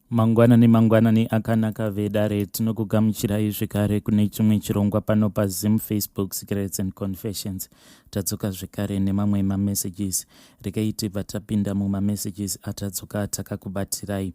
Mangwanani mangwanani akanaka vedare, tinokugamuchirai zvekare kune chimwe chirongwa pano paZim Facebook Secrets and Confessions. Tadzoka zvekare nemamwe mamessages. Regai tibva tapinda mumamessages atadzoka takakubatirai.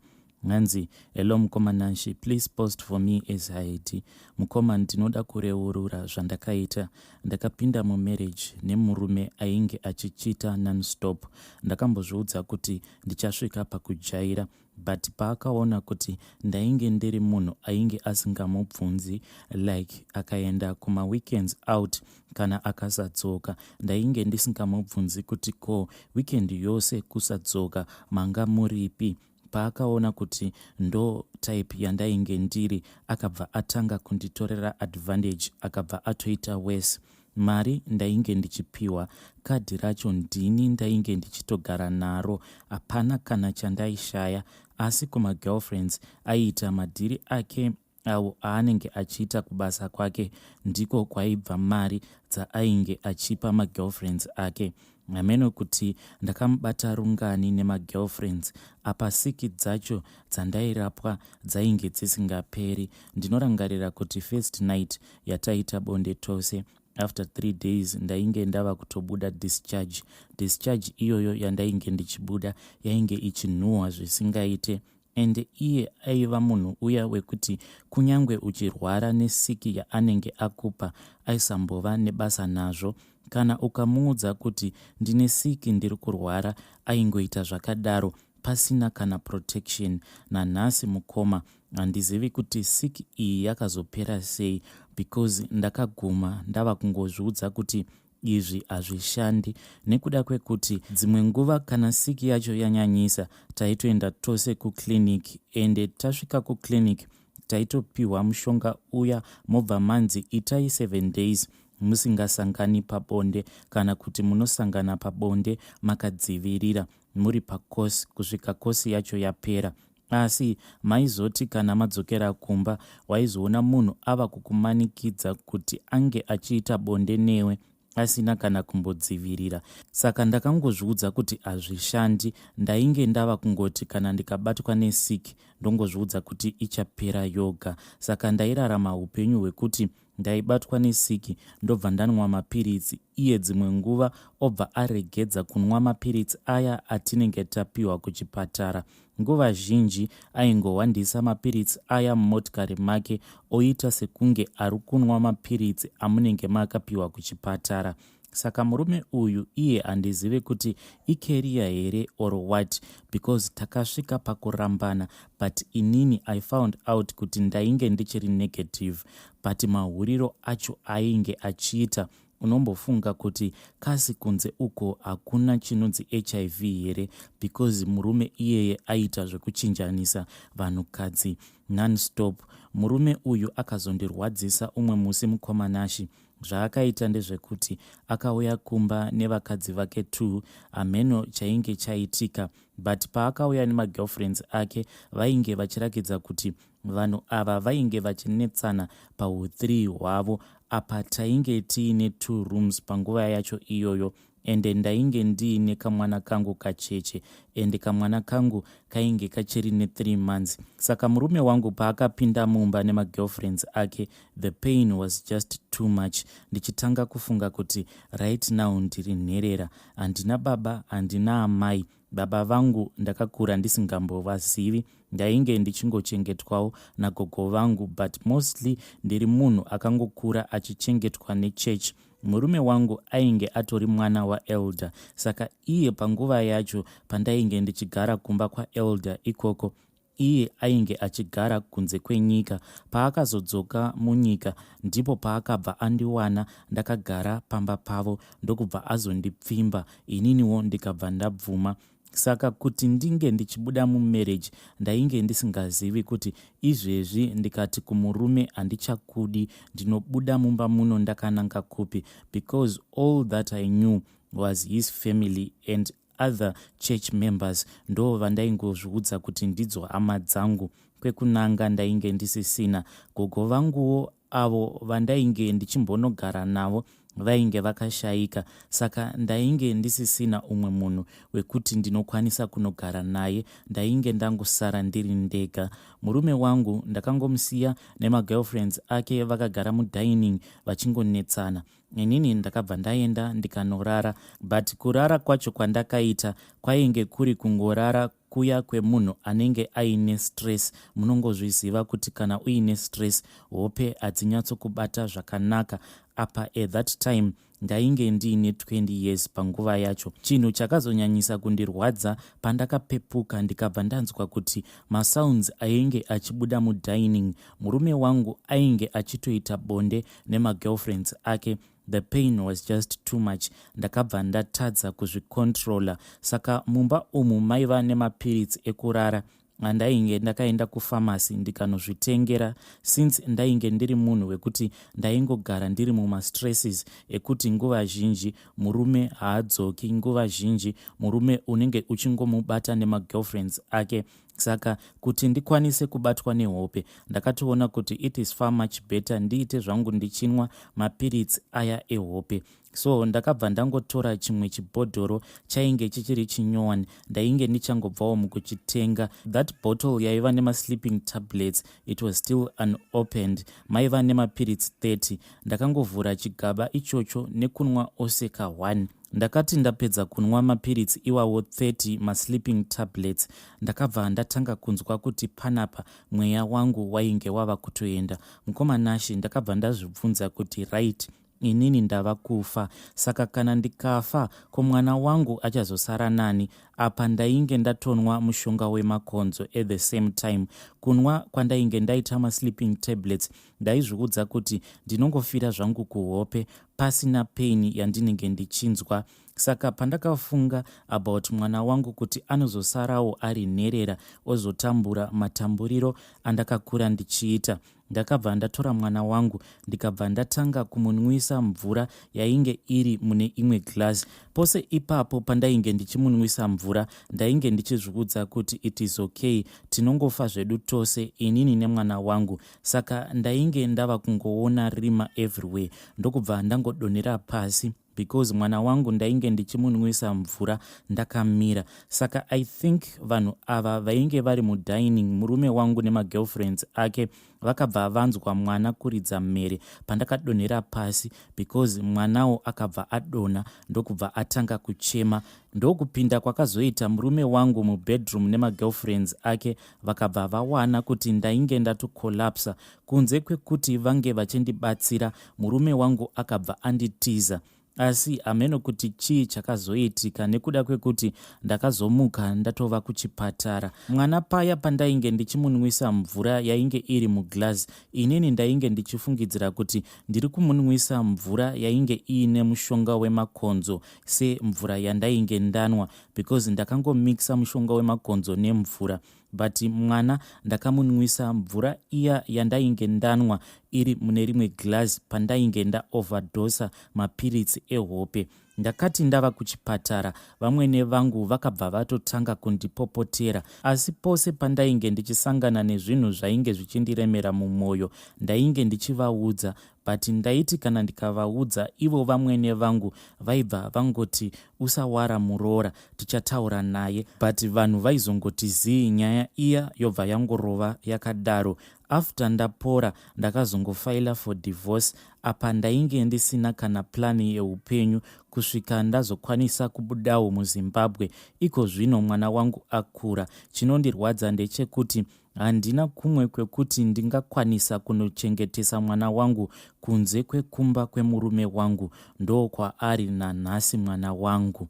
Hanzi, "Hello mukoma Nashi, please post for me as Haiti. Mukoma, ndinoda kureurura zvandakaita. Ndakapinda mumarriage nemurume ainge achichita nonstop. Ndakambozviudza kuti ndichasvika pakujaira, but paakaona kuti ndainge ndiri munhu ainge asingamubvunzi, like akaenda kumaweekends out kana akasadzoka, ndainge ndisingamubvunzi kuti ko weekend yose kusadzoka manga muripi. Paakaona kuti ndo type yandainge ndiri, akabva atanga kunditorera advantage, akabva atoita worse. Mari ndainge ndichipiwa, kadhi racho ndini ndainge ndichitogara naro, hapana kana chandaishaya. Asi kumagirlfriends aiita madhiri ake awo aanenge achiita kubasa kwake, ndiko kwaibva mari dzaainge achipa magirlfriends ake. Hameno kuti ndakamubata rungani nemagirlfriends. Apa siki dzacho dzandairapwa dzainge dzisingaperi. Ndinorangarira kuti first night yataita bonde tose, after 3 days ndainge ndava kutobuda discharge. Discharge iyoyo yandainge ndichibuda yainge ichinhuhwa zvisingaite. Ende iye aiva munhu uya wekuti kunyange uchirwara nesiki yaanenge akupa, aisambova nebasa nazvo. Kana ukamuudza kuti ndine siki, ndiri kurwara, aingoita zvakadaro pasina kana protection. Nanhasi mukoma, handizivi kuti siki iyi yakazopera sei, because ndakaguma ndava kungozviudza kuti izvi hazvishandi, nekuda kwekuti dzimwe nguva kana siki yacho yanyanyisa, taitoenda tose kuclinic. Ende tasvika kuclinic, taitopiwa mushonga uya, mobva manzi itai 7 days musingasangani pabonde, kana kuti munosangana pabonde makadzivirira muri pacourse kusvika course yacho yapera. Asi maizoti kana madzokera kumba, waizoona munhu ava kukumanikidza kuti ange achiita bonde newe asina kana kumbodzivirira. Saka ndakangozviudza kuti hazvishandi. Ndainge ndava kungoti kana ndikabatwa nesiki, ndongozviudza kuti ichapera yoga. Saka ndairarama upenyu hwekuti ndaibatwa nesiki, ndobva ndanwa mapiritsi. Iye dzimwe nguva obva aregedza kunwa mapiritsi aya atinenge tapiwa kuchipatara. Nguva zhinji aingohwandisa mapiritsi aya mumotikari make, oita sekunge ari kunwa mapiritsi amunenge makapiwa kuchipatara. Saka murume uyu iye handizive kuti icarrier here or what, because takasvika pakurambana, but inini I found out kuti ndainge ndichiri negative. But mahuriro acho ainge achiita, unombofunga kuti kasi kunze uko hakuna chinonzi HIV here, because murume iyeye aita zvekuchinjanisa vanhukadzi nonstop. Murume uyu akazondirwadzisa umwe musi, mukoma Nashi. Zvaakaita ndezvekuti akauya kumba nevakadzi vake t. Hameno chainge chaitika, but paakauya nemagirlfriends ake, vainge vachirakidza kuti vanhu ava vainge vachinetsana pau3 hwavo. Apa tainge tiine two rooms panguva yacho iyoyo, ende ndainge ndiine kamwana kangu kacheche, ende kamwana kangu kainge kachiri ne3 months. Saka murume wangu paakapinda mumba nemagirlfriends ake, the pain was just too much. Ndichitanga kufunga kuti right now ndiri nherera, handina baba, handina amai. Baba vangu ndakakura ndisingambovazivi, ndainge ndichingochengetwawo nagogo vangu, but mostly ndiri munhu akangokura achichengetwa nechechi. Murume wangu ainge atori mwana waelder, saka iye panguva yacho pandainge ndichigara kumba kwaelder ikoko, iye ainge achigara kunze kwenyika. Paakazodzoka munyika, ndipo paakabva andiwana ndakagara pamba pavo, ndokubva azondipfimba, ininiwo ndikabva ndabvuma. Saka kuti ndinge ndichibuda mumarriage, ndainge ndisingazivi kuti izvezvi ndikati kumurume handichakudi, ndinobuda mumba muno ndakananga kupi, because all that I knew was his family and other church members. Ndo vandaingozviudza kuti ndidzo hama dzangu. Kwekunanga ndainge ndisisina. Gogo vanguwo avo vandainge ndichimbonogara navo Vainge vakashaika saka ndainge ndisisina umwe munhu wekuti ndinokwanisa kunogara naye ndainge ndangosara ndiri ndega. Murume wangu ndakangomusiya nemagirlfriends ake vakagara mudining vachingonetsana. Inini ndakabva ndaenda ndikanorara but kurara kwacho kwandakaita kwainge kuri kungorara kuya kwemunhu anenge aine stress. Munongozviziva kuti kana uine stress hope hadzinyatsokubata zvakanaka. Apa at that time ndainge ndiine 20 years panguva yacho. Chinhu chakazonyanyisa kundirwadza pandakapepuka ndikabva ndanzwa kuti masounds ainge achibuda mudining murume wangu ainge achitoita bonde nemagirlfriends ake. The pain was just too much, ndakabva ndatadza kuzvicontrola. Saka mumba umu maiva nemapiritsi ekurara andainge ndakaenda kufamasi ndikanozvitengera, since ndainge ndiri munhu wekuti ndaingogara ndiri mumastresses ekuti nguva zhinji murume haadzoki, nguva zhinji murume unenge uchingomubata nemagirlfriends ake. Saka kuti ndikwanise kubatwa nehope ndakatoona kuti it is far much better ndiite zvangu ndichinwa mapiritsi aya ehope. So ndakabva ndangotora chimwe chibhodhoro chainge chichiri chinyowani, ndainge ndichangobvawo mukuchitenga. That bottle yaiva nemasleeping tablets, it was still unopened, maiva nemapiritsi 30. Ndakangovhura chigaba ichocho nekunwa ose ka1. Ndakati ndapedza kunwa mapiritsi iwawo 30 masleeping tablets, ndakabva ndatanga kunzwa kuti panapa mweya wangu wainge wava kutoenda. Mukoma Nashe, ndakabva ndazvibvunza kuti, right, inini ndava kufa, saka kana ndikafa ko mwana wangu achazosara nani? Apa ndainge ndatonwa mushonga wemakonzo. At the same time kunwa kwandainge ndaita masleeping tablets, ndaizviudza kuti ndinongofira zvangu kuhope pasina pain yandinenge ndichinzwa. Saka pandakafunga about mwana wangu kuti anozosarawo ari nherera ozotambura matamburiro andakakura ndichiita, ndakabva ndatora mwana wangu ndikabva ndatanga kumunwisa mvura yainge iri mune imwe glass. Pose ipapo pandainge ndichimunwisa mvura, ndainge ndichizviudza kuti it is okay, tinongofa zvedu tose, inini nemwana wangu. Saka ndainge ndava kungoona rima everywhere, ndokubva ndangodonhera pasi because mwana wangu ndainge ndichimunwisa mvura ndakamira. Saka I think vanhu ava vainge vari mudining, murume wangu nemagirlfriends ake, vakabva vanzwa mwana kuridza mhere pandakadonhera pasi, because mwanawo akabva adonha ndokubva atanga kuchema. Ndokupinda kwakazoita murume wangu mubedroom nemagirlfriends ake, vakabva vawana kuti ndainge ndatocollapsa. Kunze kwekuti vange vachindibatsira, murume wangu akabva anditiza. Asi hameno kuti chii chakazoitika, nekuda kwekuti ndakazomuka ndatova kuchipatara. Mwana paya pandainge ndichimunwisa mvura yainge iri muglass, inini ndainge ndichifungidzira kuti ndiri kumunwisa mvura yainge iine mushonga wemakonzo semvura yandainge ndanwa, because ndakangomixa mushonga wemakonzo nemvura. But mwana ndakamunwisa mvura iya yandainge ndanwa iri mune rimwe glass pandainge ndaoverdosa mapiritsi ehope. Ndakati ndava kuchipatara, vamwene vangu vakabva vatotanga kundipopotera. Asi pose pandainge ndichisangana nezvinhu zvainge zvichindiremera mumwoyo, ndainge ndichivaudza, but ndaiti kana ndikavaudza, ivo vamwene vangu vaibva vangoti, "Usawara muroora, tichataura naye." But vanhu vaizongoti zii, nyaya iya yobva yangorova yakadaro. After ndapora, ndakazongofaila for divorce. Apa ndainge ndisina kana plani yeupenyu kusvika ndazokwanisa kubudawo muZimbabwe. Iko zvino mwana wangu akura. Chinondirwadza ndechekuti handina kumwe kwekuti ndingakwanisa kunochengetesa mwana wangu kunze kwekumba kwemurume wangu. Ndokwaari nanhasi mwana wangu.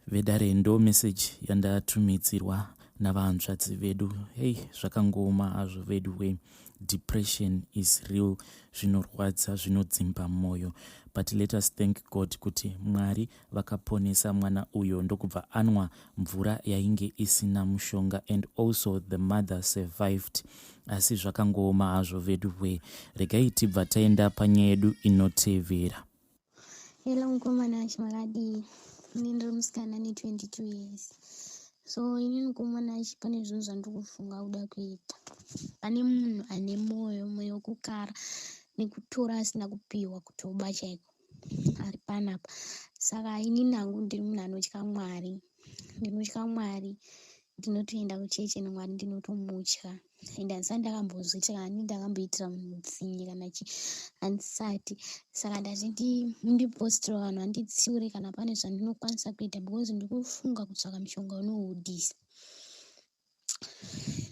Vedare, ndo meseji yandatumidzirwa navahanzvadzi vedu. Hei, zvakangooma hazvo vedu we. Depression is real, zvinorwadza, zvinodzimba mwoyo, but let us thank God kuti Mwari vakaponesa mwana uyo ndokubva anwa mvura yainge isina mushonga, and also the mother survived. Asi zvakangooma hazvo vedu we. Regai tibva taenda panyaya yedu inotevera. Hello mukoma Nashe, makadii? Ini ndiri musikana ne22 years. So inini mukoma Nashe, pane zvinhu zvandiri kufunga kuda kuita. Pane munhu ane mwoyo wekukara nekutora asina kupiwa, kutoba chaiko. ari panapa. Saka inini hangu ndiri munhu anotya Mwari, ndinotya Mwari, ndinotoenda kuchechi ende Mwari ndinotomutya, ende handisati ndakambozviita kana ndini ndakamboitira munhu utsinye kana chii, handisati. Saka ndati ndipostire vanhu vanditsiure kana pane zvandinokwanisa kuita because ndikufunga kutsvaka mushonga unohudhisa,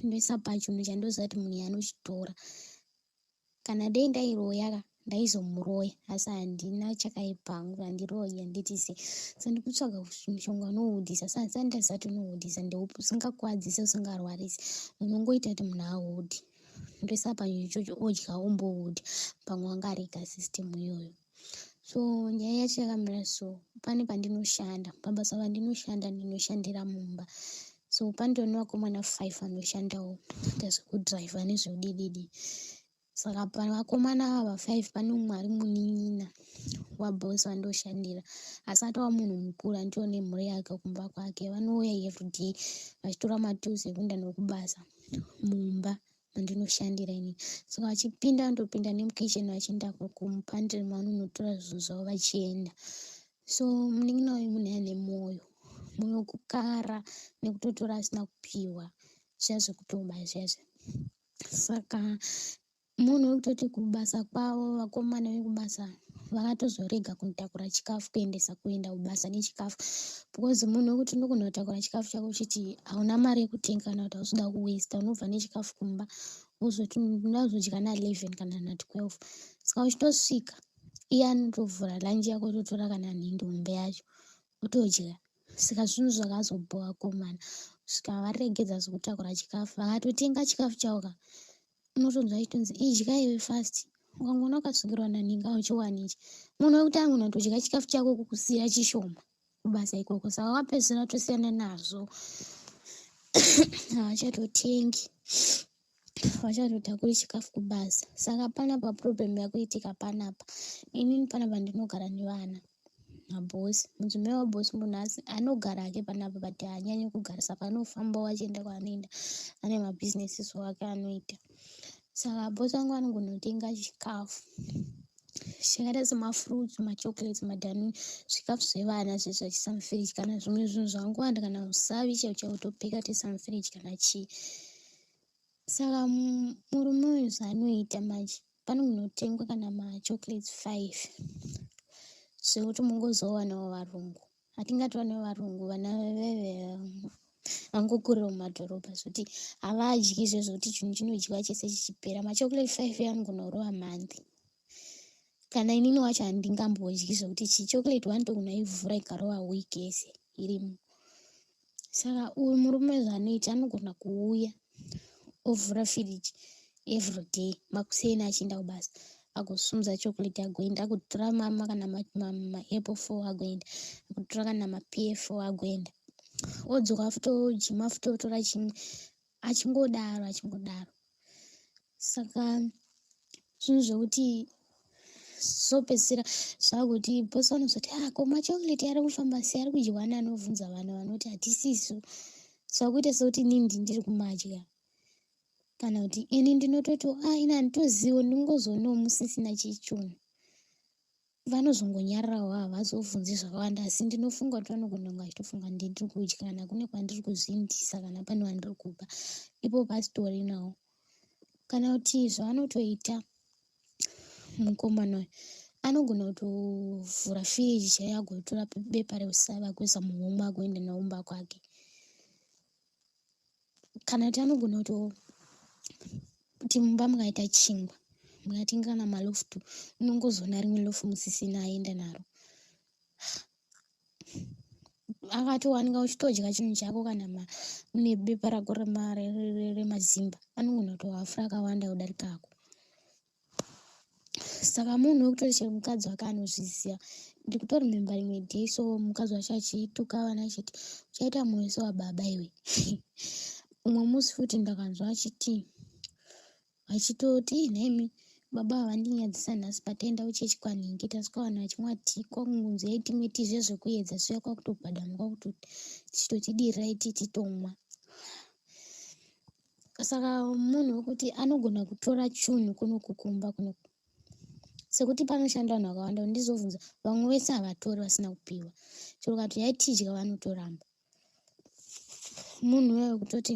ndoisa pachinhu chandoziva kuti munhu anochitora. Kana dei ndairoya ka, ndaizomuroya, asi handina chakaipa hangu, handiroyi, handiti sei. So ndikutsvaga mushonga unohudhisa, asi handisati ndaziva kuti unohudhisa ndeupi, usingakuwadzise, usingarwarisi, unongoita kuti munhu ahudhe. Ndoisa pachinhu ichocho, odya, ombohudha, pamwe angarega system iyoyo. So nyaya yacho yakamira so, pane pandinoshanda, pabasa pandinoshanda, ndinoshandira mumba. So pandori nevakomana 5 vanoshandawo kuita zvekudhiraivha nezveudididi. Saka pavakomana ava 5 pane umwe ari munin'ina wabhosi vandoshandira, asi atova munhu mukuru, anditori nemhuri yake kumba kwake. Vanouya everyday vachitora matools ekuenda nokubasa mumba mandinoshandira inini. Saka vachipinda, vanotopinda nemukitchen vachienda kumupantry mavanonotora zvinhu zvavo vachienda. So munin'ina uyu munhu ane mwoyo, mwoyo wekukara nekutotora asina kupiwa, zviya zvekutoba zviya zviya. Saka munhu wekutoti kubasa kwavo, vakomana vekubasa vakatozorega kunotakura chikafu, kuendesa, kuenda kubasa nechikafu, because munhu wekuti unogona kutakura chikafu chako uchiti hauna mari yekutenga kana kuti hausi kuda kuwaster, unobva nechikafu kumba wozoti ndazodya na11 kana na12. Saka uchitosvika, iye anotovhura lunch yako, ototora kana nhindi hombe yacho, otodya. Saka zvinhu zvakazobhowa vakomana, kusvika varegedza zvekutakura chikafu. Vakatotenga chikafu chavo ka, unotonzwa achitonzi idya iwe fast, ukangoona ukasvikirwa naninga uchiwani ichi. Munhu wekuti anogona kutodya chikafu chako kukusiya chishoma kubasa ikoko. Saka wapedzisira tosiyana nazvo, havachatotengi, havachatotakuri chikafu kubasa. Saka panapa problem yakuitika panapa, inini panapa ndinogara nevana nabhosi. Mudzimai wabhosi munhu asi anogara ake panapa, but haanyanyi kugara, saka anofambawo achienda kwaanoenda, ane mabhizinesisi ake anoita. Saka bhosi vangu vanogonotenga chikafu chakaita semafruits, machocolates, madanuni, zvikafu zvevana zvezvo, vachiisa mufiriji, kana zvimwe zvinhu zvakangowanda, kana usavi chaiwo chaiwo topeka toisa mufiriji kana chii. Saka murume uyu zvaanoita manje, panogonotengwa kana machocolates 5, zvekuti mungozowanawo varungu, hatingati vana varungu, vana veve vangokurira mumadhorobha, zvekuti havadyi zvezvokuti chinhu chinodyiwa chese chichipera. Machocolate 5 anogona kurova month. Kana inini wacho handingambodyi zvekuti chichocolate one, togona ivhura ikarova week yese irimo. Saka uyu murume zvaanoita, anogona kuuya ovhura firiji everyday makuseni achienda kubasa, agosumudza chocolate agoenda, agotora mama kana maapple 4 agoenda, agotora kana mapear 4 agoenda, odzoka futi, ojima futi, otora chimwe, achingodaro achingodaro. Saka zvinhu zvekuti zopedzisira zvakuti bhosi vanozoti, ah, ko machocolate ari kufamba sei, ari kudyiwa nani? Anovhunza vanhu, vanoti hatisisu. Zvakuita sekuti inini ndiri kumadya, kana kuti ini ndinototi ah, ini handitozivo, ndingozoonawo musisina chichunhu. Vanozongonyararawo, havazobvunzi zvakawanda, asi ndinofunga kuti vanogona kunge vachitofunga ndindiri kudya, kana kune kwandiri kuzvindisa, kana pane vandiri kupa ipo pasitorinawo. Kana kuti zvavanotoita, mukomana uyu anogona kutovhura firiji chaiyo, agotora bepa reusavi, agoisa muhomwe, agoenda naumba kwake. Kana kuti anogona kutoti mumba mukaita chingwa, mukatenga kana maloaf 2, unongozoona rimwe loaf musisina, aenda naro. Akatowanika uchitodya chinhu chako, kana une bepa rako remazimba, anogona kutohafura akawanda kudarika ako. Saka munhu wekutori chero mukadzi wake anozviziva. Ndikutoremember rimwe day so, mukadzi wacho achituka vana achiti, uchaita mwoyo sewababa iwe. Umwe musi futi ndakanzwa achiti, achitoti, nhaimi baba vandinyadzisa nhasi, pataenda kuchechi kwanhingi, tasvika vanhu vachimwa tii, kwakungonzi yai timwe tii zviya zvekuedza zviya, kwakutobhadhama, kwakutotidirirai tii titomwa. Saka munhu wekuti anogona kutora chunhu kunoku kumba kunoku. Sekuti panoshanda vanhu vakawanda, ndizobvunza vamwe vese havatori vasina kupiwa. Chero ukati uyai tidye vanotoramba. Munhu uya wekutoti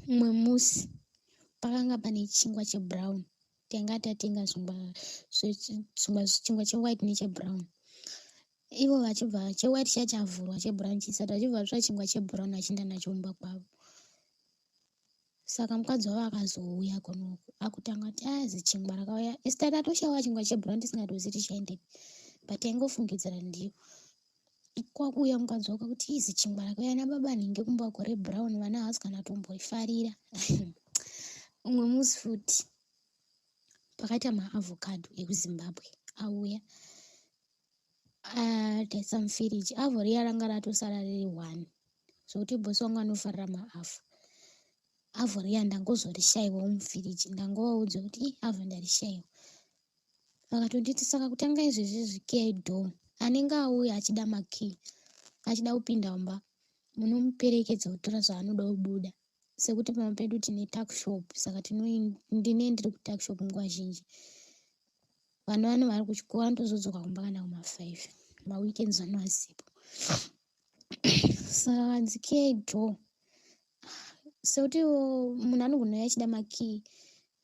mumwe musi pakanga pane chingwa chebrown, tanga tatenga zvingwa chingwa chewhite nechebrown. Ivo vachibva chewhite chiya chavhurwa, chebrown chisati, vachibva vatora chingwa chebrown vachienda nacho mumba kwavo. Saka mukadzi wavo akazouya kunoku akutanga kuti azi chingwa rakauya, isu tatoshawa chingwa chebrown tisingatozivi tichaendepi, but taingofungidzira ndiyo. Kwakuuya mukadzi wako kuti izi chingwa rakauya nababa nhingi kumba uko rebrown, vana havasi kana tomborifarira. Umwe musi futi pakaita maavocado ekuZimbabwe auya, taisa mufiriji. Avo riya ranga ratosara riri one, zvokuti bosi wangu anofarira maavho. Avho riya ndangozorishayiwawo mufiriji. Ndangovaudza kuti i avho ndarishayiwa. Vakatonditi saka kutanga izvezvi zvikiyai door, anenge auya achida makey, achida kupinda mumba, munomuperekedza kutora zvaanoda kubuda. Sekuti pamba pedu tine tuckshop, saka ndine ndiri kutuckshop nguva zhinji. Vanhu vano vari kuchikoro, vanotozodzoka kumba kana kuma5, maweekends vano vasipo. Saka vanzi kiyai door, sekuti munhu anogona uya achida makey,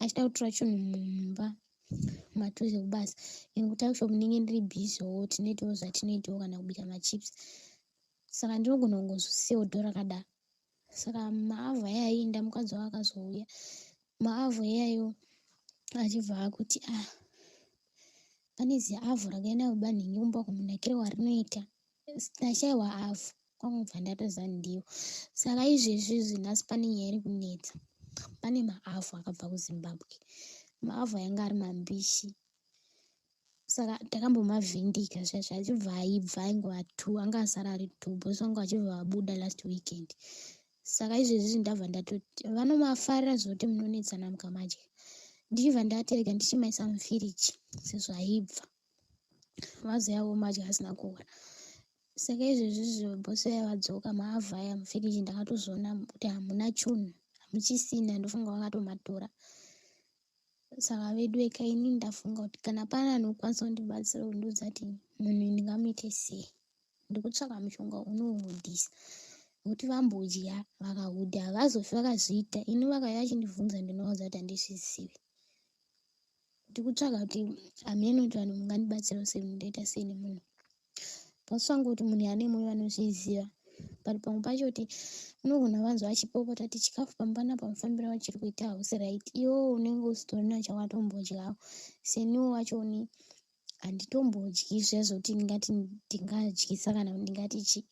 achida kutora chinhu mumba matuze kubasa. Ini kutuckshop ndinenge ndiri busywo, tinoitawo zvatinoitawo kana kubika machips, saka ndinogona kungozosiyawo door rakadaro. Saka maavho aya aienda, mukadzi wavo akazouya maavho iyayo achibva akuti, ah, pane ziavho rakaenda baba nhingi kumba kumunakiro warinoita, ndashaiwa avho. Kwangobva ndatoziva ndiwo. Saka izvezvi izvi nhasi pane nyaya iri kunetsa. Pane maavho akabva kuZimbabwe, maavho ainge ari mambishi, saka takambomavhindika zviya, achibva aibva, aingova two, anga asara ari two. Bosi vangu vachibva vabuda last weekend. Saka izvezvi ndabva ndatoti vanomafarira zvokuti munonetsana mukamadya. Ndichibva ndaterega ndichimaisa mufiriji sezvo aibva vazouya vomadya asina kuora. Saka izvezvi bosi vaya vadzoka, maavha aya mufiriji ndakatozoona kuti hamuna chunhu, hamuchisina. Ndofunga vakatomatora. Saka vedu vekaini, ndafunga kuti kana pane anokwanisa kundibatsira kundiudza kuti munhu ndingamuite sei. Ndikutsvaka mushonga unohudhisa nekuti vambodya vakahudha, havazofi vakazviita. Ini vakauya vachindibvunza, ndinovaudza kuti handizvizivi. Ndikutsvaka kuti hameno kuti vanhu mungandibatsirawo sei, ndoita sei nemunhu. Bosi vangu kuti munhu ane mwoyo anozviziva, but pamwe pacho kuti unogona vanzwa vachipopota kuti chikafu pamba panapa mufambiro wachiri kuita hausi right, iwewo unenge usitorina chawatombodyawo. Seniwo wachoni handitombodyi zviya zvokuti ndingati ndingadyisa kana kuti ndingati chi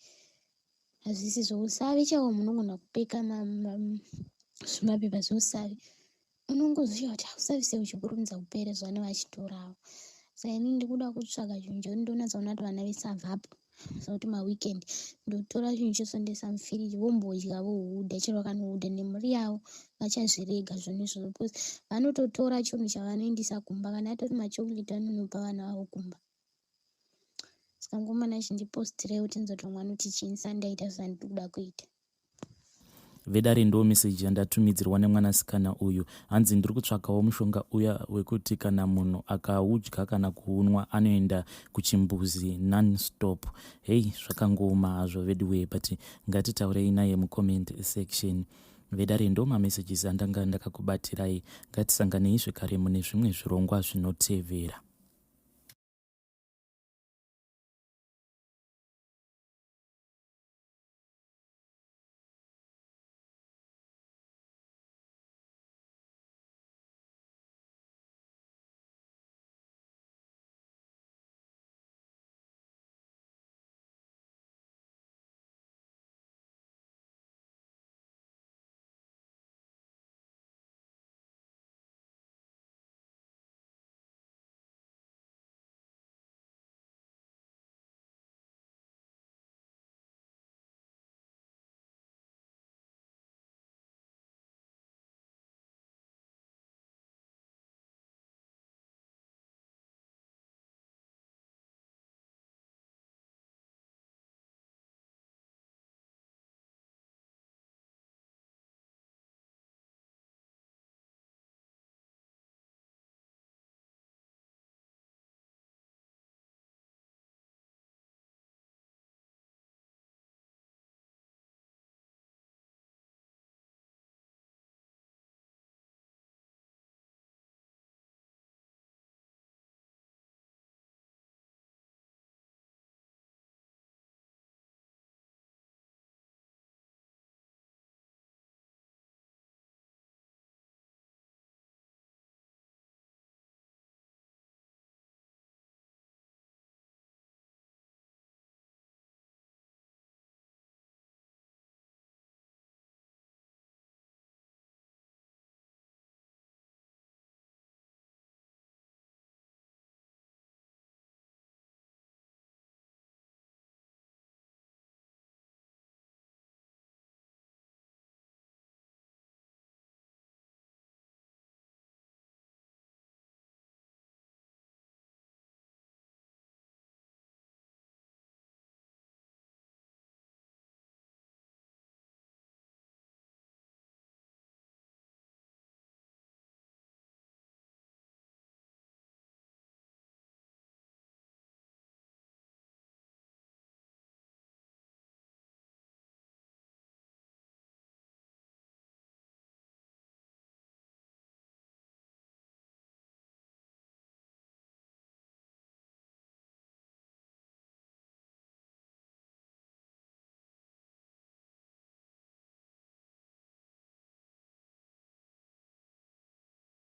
hazvisi zvousavi chaiwo. Munogona kupeka zvimapepa zveusavi, unongozosvika kuti hausavi sei uchikurumidza kupera zvavane vachitorawo. Saka ini ndikuda kutsvaga chinhu chekuti ndonatsaona kuti vana vesabvapo, sekuti maweekend ndotora chinhu chosondesa mufiriji, vombodya vohudha. Chero vakanohudha nemhuri yavo vachazvirega zvinhu izvozvo, because vanototora chinhu chavanoendesa kumba, kana atori machocolate vanonopa vana vavo kumba. Saka mukomana, chindipostirai kuti ndinzoti vamwe vanoti chii ndaita zvandiri kuda kuita. Vedare, ndo meseji yandatumidzirwa nemwanasikana uyu. Hanzi ndiri kutsvakawo mushonga uya wekuti kana munhu akaudya kana kuunwa anoenda kuchimbuzi nonstop. Hei, zvakangooma hazvo veduwee, but ngatitaurei naye mucomment section. Vedare, ndo mamessages andanga ndakakubatirai. Ngatisanganei zvekare mune zvimwe zvirongwa zvinotevera.